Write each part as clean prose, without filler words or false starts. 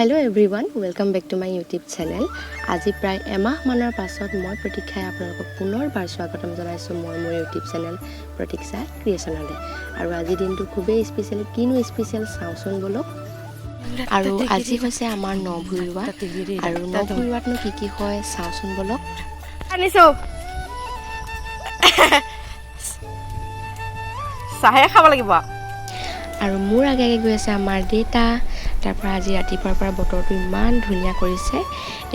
Hello everyone, welcome back to my YouTube channel. আজি প্ৰায় এমাহমানৰ পাছত মই প্ৰতীক্ষাই আপোনালোকক পুনৰবাৰ স্বাগতম জনাইছোঁ মই মোৰ ইউটিউব চেনেল প্ৰতীক্ষা ক্ৰিয়েশ্যনলৈ। আৰু আজিৰ দিনটো খুবেই স্পেচিয়েল। কিনো স্পেচিয়েল, চাওঁচোন ব'লক। আৰু আজি হৈছে আমাৰ ন-ভূঁই ৰোৱা। আৰু ন-ভূঁই ৰোৱাতনো কি কি হয়, চাওঁচোন ব'লক। আনিছো, চাহে খাব লাগিব। আৰু মোৰ আগে আগে গৈ আছে আমাৰ দেউতা। তাৰপৰা আজি ৰাতিপুৱাৰ পৰা বতৰটো ইমান ধুনীয়া কৰিছে।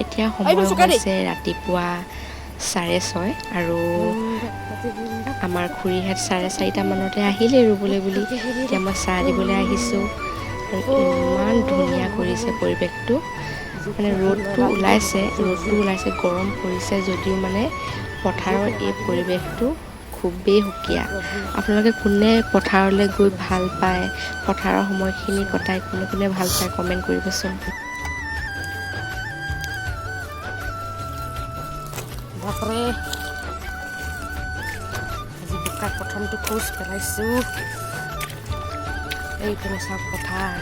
এতিয়া সময় চুকা দেই। হৈছে ৰাতিপুৱা 6:30 আৰু আমাৰ খুৰীহঁত 4:30মানতে আহিলে ৰুবলৈ বুলি। এতিয়া মই চাহ দিবলৈ আহিছোঁ। আৰু ইমান ধুনীয়া কৰিছে পৰিৱেশটো, মানে ৰ'দটো ওলাইছে, ৰ'দটো ওলাইছে, গৰম পৰিছে যদিও মানে পথাৰৰ এই পৰিৱেশটো খুবেই সুকীয়া। আপোনালোকে কোনে পথাৰলৈ গৈ ভাল পায়, পথাৰৰ সময়খিনি কটাই কোনে কোনে ভাল পায়, কমেণ্ট কৰিবচোন। বাপৰে, আজি বোকাত প্ৰথমটো খোজ পেলাইছোঁ। এইপিনে চাওক পথাৰ।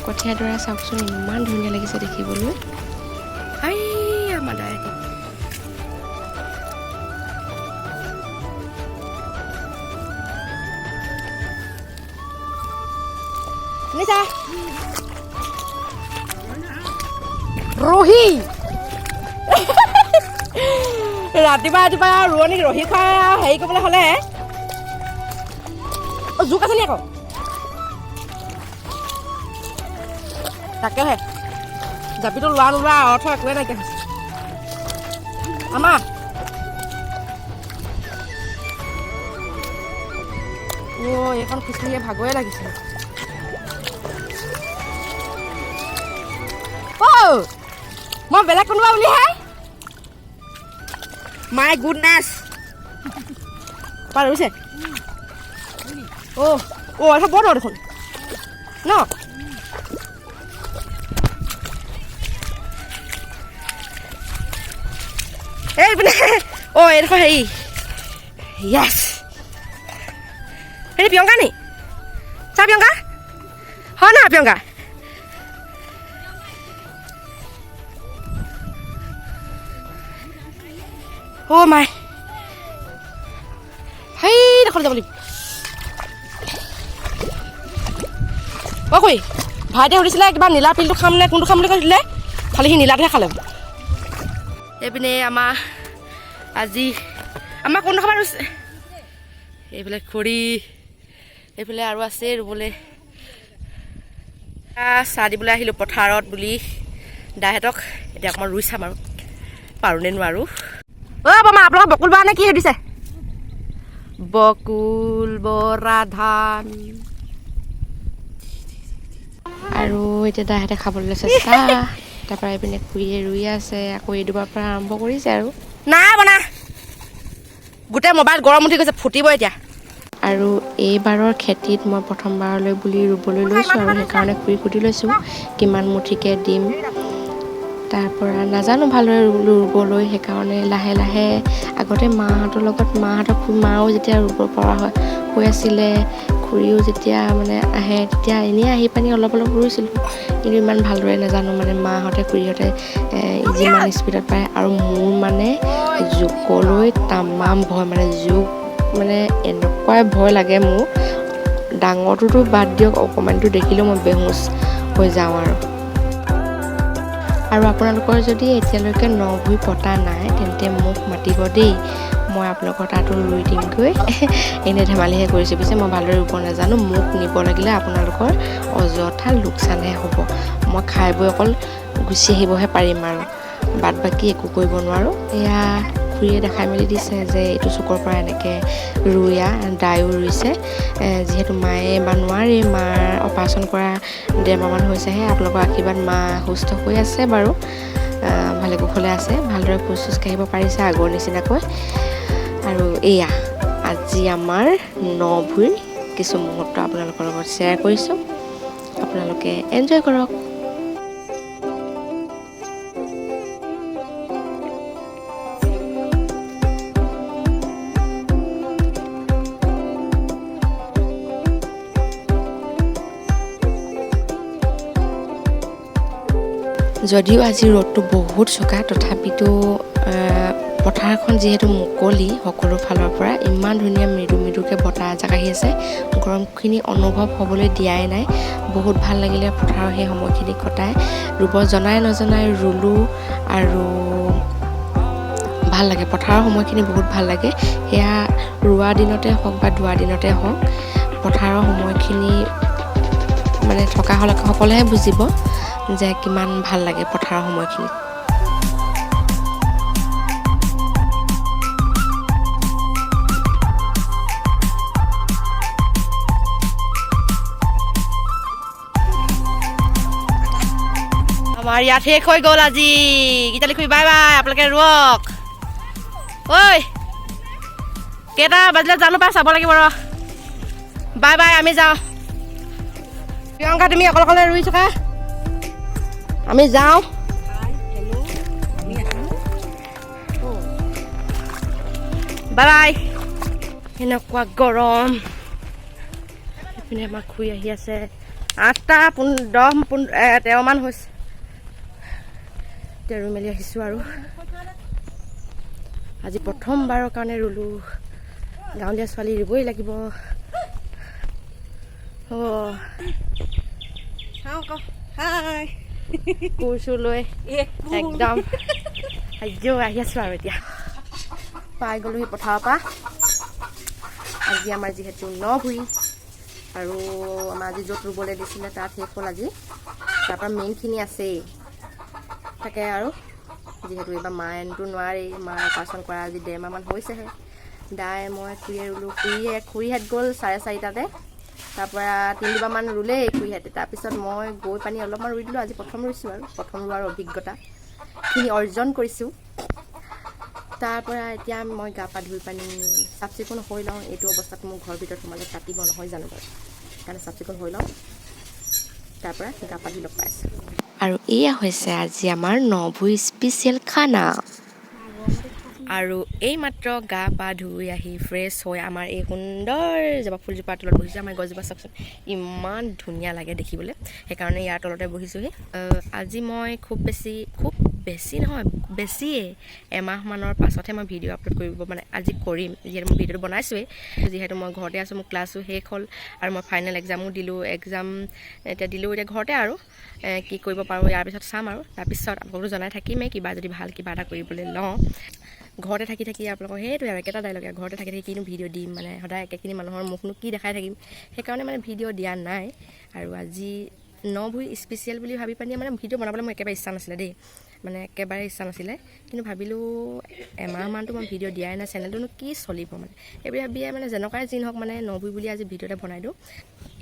কঠীয়াডৰা চাওকচোন, ইমান ধুনীয়া লাগিছে দেখিবলৈ। হাই, আমাৰ দায়েকে শুনিছা, ৰহি ৰাতিপুৱা ৰাতিপুৱা ৰোৱনীক ৰহি খুৱাই আৰু হেৰি কৰিবলৈ হ'লে। অ, জোক আছে নি আকৌ? তাকেহে, জাপিটো লোৱা নোলোৱা অৰ্থ একোৱে নাইকিয়া হৈছে আমাৰ। অ', এইখন খোজকাঢ়িয়ে ভাগৰে লাগিছে। অ', মই বেলেগ কোনোবা বুলিহে। মাই গুডনেছ, পাৰ ৰুইছে। অ' অ' এইখন বৰ দ দেখোন ন। এইপিনে, অ' এইডোখৰ হেৰি, য়েছ, হেৰি প্ৰিয়ংকা নি? চা, প্ৰিয়ংকা হয় নহয়? প্ৰিয়ংকা। অ' মাই, সেইডোখৰ যাব লাগিব। অ' খুৰী, ভাইটিয়ে সুধিছিলে কিবা নীলা পিলটো খাম নে কোনটো খাম বুলি কৈছিলে। খালি সি নীলাটোহে খালে। এইপিনে আমাৰ আজি আমাৰ কোনডোখৰ ৰুইছে, এইফালে খৰি, এইফালে আৰু আছে ৰুবলৈ। চাহ দিবলৈ আহিলোঁ পথাৰত বুলি দাহঁতক। এতিয়া অকণমান ৰুই চাম আৰু পাৰোঁ নে নোৱাৰোঁ। অ' বমা, আপোনালোকৰ বকুল বৰা নে কি সুধিছে? বকুল বৰা ধান। আৰু এতিয়া দাহঁতে খাবলৈ লৈছে চাহ। তাৰপৰা এইপিনে খুৰীয়ে ৰুই আছে। আকৌ এইডোবাৰ পৰা আৰম্ভ কৰিছে আৰু। নাই বনা, গোটেই মোবাইল গৰম উঠি গৈছে, ফুটিব এতিয়া। আৰু এইবাৰৰ খেতিত মই প্ৰথমবাৰলৈ বুলি ৰুবলৈ লৈছোঁ আৰু সেইকাৰণে খুৰীক সুধি লৈছোঁ কিমান মুঠিকৈ দিম। তাৰপৰা নাজানো ভালদৰে ৰুবলৈ, সেইকাৰণে লাহে লাহে আগতে মাহঁতৰ লগত, মাহঁতৰ মাও যেতিয়া ৰুব পৰা হয় হৈ আছিলে, খুৰীও যেতিয়া মানে আহে, তেতিয়া এনেই আহি পানি অলপ অলপ ৰুইছিলোঁ, কিন্তু ইমান ভালদৰে নাজানো। মানে মাহঁতে খুৰীহঁতে যিমান স্পীডত পাৰে। আৰু মোৰ মানে জোকলৈ তামাম ভয়, মানে জোক মানে এনেকুৱাই ভয় লাগে মোৰ, ডাঙৰটোতো বাদ দিয়ক, অকণমানটো দেখিলেও মই বেহুচ হৈ যাওঁ। আৰু আপোনালোকৰ যদি এতিয়ালৈকে ন-ভূঁই পতা নাই, তেন্তে মোক মাতিব দেই, মই আপোনালোকৰ তাতো ৰুই দিমগৈ। এনেই ধেমালিহে কৰিছোঁ, পিছে মই ভালদৰে ৰুব নাজানো। মোক নিব লাগিলে আপোনালোকৰ অযথা লোকচানহে হ'ব। মই খাই বৈ অকল গুচি আহিবহে পাৰিম আৰু বাদ বাকী একো কৰিব নোৱাৰোঁ। এয়া খুৰীয়ে দেখাই মেলি দিছে যে এইটো চুকৰ পৰা এনেকৈ ৰুইয়া, দায়ো ৰুইছে। যিহেতু মায়ে এবাৰ নোৱাৰে, মাৰ অপাৰেশ্যন কৰা 1.5 মাহমান হৈছেহে। আপোনালোকৰ আশীৰ্বাদ মা সুস্থ হৈ আছে বাৰু, ভালে কুশলে আছে, ভালদৰে খোজ চোজ কাঢ়িব পাৰিছে আগৰ নিচিনাকৈ। আৰু এয়া আজি আমাৰ ন-ভূঁইৰ কিছু মুহূৰ্ত আপোনালোকৰ লগত শ্বেয়াৰ কৰিছোঁ, আপোনালোকে এনজয় কৰক। যদিও আজি ৰ'দটো বহুত চোকা, তথাপিতো পথাৰখন যিহেতু মুকলি, সকলো ফালৰ পৰা ইমান ধুনীয়া মৃদু মৃদুকৈ বতাহ এজাক আহি আছে, গৰমখিনি অনুভৱ হ'বলৈ দিয়াই নাই। বহুত ভাল লাগিলে পথাৰৰ সেই সময়খিনি কটাই। ৰুব জনাই নজনাই ৰুলোঁ আৰু ভাল লাগে পথাৰৰ সময়খিনি, বহুত ভাল লাগে। সেয়া ৰোৱা দিনতে হওক বা দোৱা দিনতে হওক, পথাৰৰ সময়খিনি মানে থকা সকলেহে বুজিব যে কিমান ভাল লাগে পথাৰৰ সময়খিনি। আমাৰ ইয়াত শেষ হৈ গ'ল আজি। গীতালি খুৰী, বাই বাই, আপোনালোকে ৰুৱক। ঐ, কেইটা বাজিলে জানো পাই, চাব লাগিব ৰ। বাই বাই, আমি যাওঁ। প্ৰিয়ংকা, তুমি অকলে অকলে ৰুই থাকা, আমি যাওঁ। Bye bye. এনেকুৱা গৰম, এইপিনে আমাৰ খুৰী আহি আছে। 8টা 10 13মান হৈছে। এতিয়া ৰুই মেলি আহিছোঁ আৰু আজি প্ৰথমবাৰৰ কাৰণে ৰুলোঁ। গাঁৱলীয়া ছোৱালী, ৰুবই লাগিব। অঁ, হাই। কোৰ চোৰ লৈ একদম সাহায্য আহি আছোঁ। আৰু এতিয়া পাই গ'লোহি পথাৰৰ পৰা। আজি আমাৰ যিহেতু ন ভুই আৰু আমাৰ আজি য'ত ৰুবলৈ দিছিলে তাত শেষ হ'ল আজি। তাৰপৰা মেইনখিনি আছেই। তাকে আৰু যিহেতু এইবাৰ মায়েতো নোৱাৰেই, মা অপাৰেশ্যন কৰা আজি 1.5 মাহমান হৈছেহে। দাই, মই, খুৰীয়ে ৰুলোঁ। খুৰীহঁত গ'ল 4:30তে। তাৰপৰা তিনিবাৰমান ৰুলেই খুৰীহঁতে। তাৰপিছত মই গৈ পানি অলপমান ৰুই দিলোঁ। আজি প্ৰথম ৰুইছোঁ আৰু প্ৰথম ৰোৱাৰ অভিজ্ঞতাখিনি অৰ্জন কৰিছোঁ। তাৰপৰা এতিয়া মই গা পা ধুই পানি চাফ চিকুণ হৈ লওঁ। এইটো অৱস্থাত মোৰ ঘৰৰ ভিতৰত সোমালে কাটিব নহয় জানো বাৰু? সেইকাৰণে চাফ চিকুণ হৈ লওঁ, তাৰপৰা গা পা ধুই লগ পাই আছোঁ। আৰু এয়া হৈছে আজি আমাৰ নভুই স্পেচিয়েল খানা। আৰু এইমাত্ৰ গা পা ধুই আহি ফ্ৰেছ হৈ আমাৰ এই সুন্দৰ জবা ফুলজোপাৰ তলত বহিছোঁ। আমাৰ গছজোপা চাওকচোন, ইমান ধুনীয়া লাগে দেখিবলৈ, সেইকাৰণে ইয়াৰ তলতে বহিছোঁহি। আজি মই খুব বেছি নহয়, বেছিয়ে এমাহমানৰ পাছতহে মই ভিডিঅ' আপলোড কৰিব, মানে আজি কৰিম, যিহেতু মই ভিডিঅ'টো বনাইছোঁৱেই। যিহেতু মই ঘৰতে আছোঁ, মোৰ ক্লাছো শেষ হ'ল আৰু মই ফাইনেল এক্সামো দিলোঁ। এক্সাম এতিয়া দিলোঁ, এতিয়া ঘৰতে আৰু কি কৰিব পাৰোঁ ইয়াৰ পিছত চাম। আৰু তাৰপিছত আপোনালোকো জনাই থাকিমেই, কিবা যদি ভাল কিবা এটা কৰিবলৈ লওঁ। ঘৰতে থাকি থাকি আপোনালোকৰ সেইটোৱে আৰু একেটা ডাইলগে, ঘৰতে থাকি থাকি কিনো ভিডিঅ' দিম, মানে সদায় একেখিনি মানুহৰ মুখনো কি দেখাই থাকিম, সেইকাৰণে মানে ভিডিঅ' দিয়া নাই। আৰু আজি ন ভুই স্পেচিয়েল বুলি ভাবি পানি মানে ভিডিঅ' বনাবলৈ মোৰ একেবাৰে ইচ্ছা নাছিলে দেই, মানে একেবাৰে ইচ্ছা নাছিলে। কিন্তু ভাবিলোঁ এমাহমানটো মই ভিডিঅ' দিয়াই নাই, চেনেলটোনো কি চলিব, মানে সেইবুলি ভাবিয়ে মানে যেনেকুৱাই যি নহওক, মানে ন ভুই বুলি আজি ভিডিঅ' এটা বনাই দিওঁ।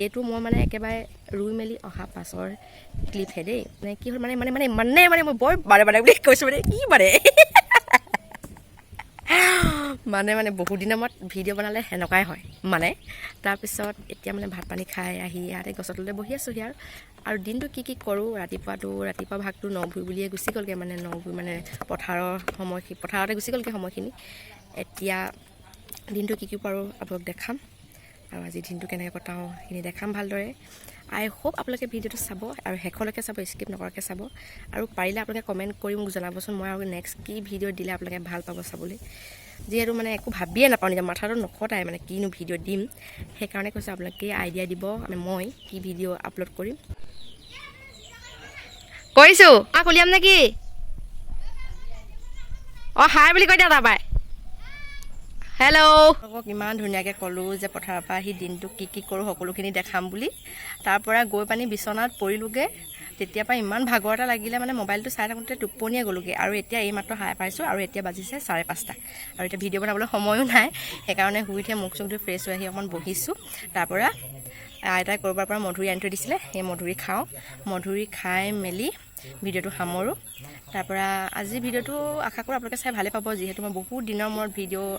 এইটো মই মানে একেবাৰে ৰুই মেলি অহা পাছৰ ক্লিপহে দেই। মানে কি হ'ল, মানে মানে মানে মানে মানে মই বৰ বাৰে বাৰে বুলি কৈছোঁ, মানে কি মানে মানে মানে বহুত দিনৰ মূৰত ভিডিঅ' বনালে সেনেকুৱাই হয় মানে। তাৰপিছত এতিয়া মানে ভাত পানী খাই আহি ইয়াতে গছৰ তলতে বহি আছোঁহি। আৰু দিনটো কি কি কৰোঁ, ৰাতিপুৱা ভাগটো ন ভুই বুলিয়ে গুচি গ'লগৈ, মানে ন ভুই মানে পথাৰৰ সময়, পথাৰতে গুচি গ'লগৈ সময়খিনি। এতিয়া দিনটো কি কি পাৰোঁ আপোনালোক দেখাম আৰু আজি দিনটো কেনেকৈ কটাওঁ সেইখিনি দেখাম ভালদৰে। আই হোপ আপোনালোকে ভিডিঅ'টো চাব আৰু শেষলৈকে চাব, স্কিপ নকৰাকৈ চাব। আৰু পাৰিলে আপোনালোকে কমেণ্ট কৰি মোক জনাবচোন, মই আৰু নেক্সট কি ভিডিঅ' দিলে আপোনালোকে ভাল পাব চাবলৈ। যিহেতু মানে একো ভাবিয়ে নাপাওঁ, নিজৰ মাথাটো নখটাই, মানে কিনো ভিডিঅ' দিম, সেইকাৰণে কৈছোঁ আপোনালোকে আইডিয়া দিব, মানে মই কি ভিডিঅ' আপলোড কৰিম। কৰিছোঁ মাক উলিয়াম নেকি? অঁ, হাই বুলি কৈ দিয়া তাৰপৰাই। হেল্ল', ইমান ধুনীয়াকৈ ক'লোঁ যে পথাৰৰ পৰা আহি দিনটো কি কি কৰোঁ সকলোখিনি দেখাম বুলি। তাৰ পৰা গৈ পানি বিচনাত পৰিলোঁগৈ। তেতিয়াৰ পৰা ইমান ভাগৰ এটা লাগিলে, মানে মোবাইলটো চাই থাকোঁতে টোপনিয়ে গ'লোগৈ। আৰু এতিয়া এইমাত্ৰ সাৰ পাইছোঁ আৰু এতিয়া বাজিছে 5:30। আৰু এতিয়া ভিডিঅ' বনাবলৈ সময়ো নাই, সেইকাৰণে শুই উঠি মুখ চুখ ধুই ফ্ৰেছ হৈ আহি অকণমান বহিছোঁ। তাৰপৰা আইতাই ক'ৰবাৰ পৰা মধুৰি আনি থৈ দিছিলে, সেই মধুৰি খাওঁ। মধুৰি খাই মেলি ভিডিঅ'টো সামৰোঁ। তাৰপৰা আজি ভিডিঅ'টো আশা কৰোঁ আপোনালোকে চাই ভালে পাব, যিহেতু মই বহুত দিনৰ মূৰত ভিডিঅ'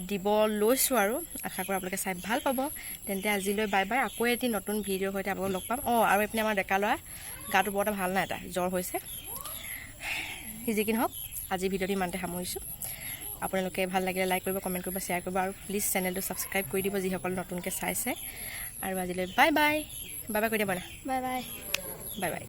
দিব লৈছোঁ আৰু আশা কৰোঁ আপোনালোকে চাই ভাল পাব। তেন্তে আজিলৈ বাই বাই, আকৌ এটি নতুন ভিডিঅ'ৰ সৈতে আপোনালোক লগ পাম। অঁ, আৰু এইপিনে আমাৰ ডেকা ল'ৰা গাটো বৰ এটা ভাল নাই, এটা জ্বৰ হৈছে। সি যি কি নহওক, আজি ভিডিঅ'টো ইমানতে সামৰিছোঁ। আপোনালোকে ভাল লাগিলে লাইক কৰিব, কমেণ্ট কৰিব, শ্বেয়াৰ কৰিব আৰু প্লিজ চেনেলটো ছাবস্ক্ৰাইব কৰি দিব, যিসকল নতুনকৈ চাইছে। আৰু আজিলৈ বাই বাই। বাই বাই কৰি দিব না? Bye bye. Bye bye.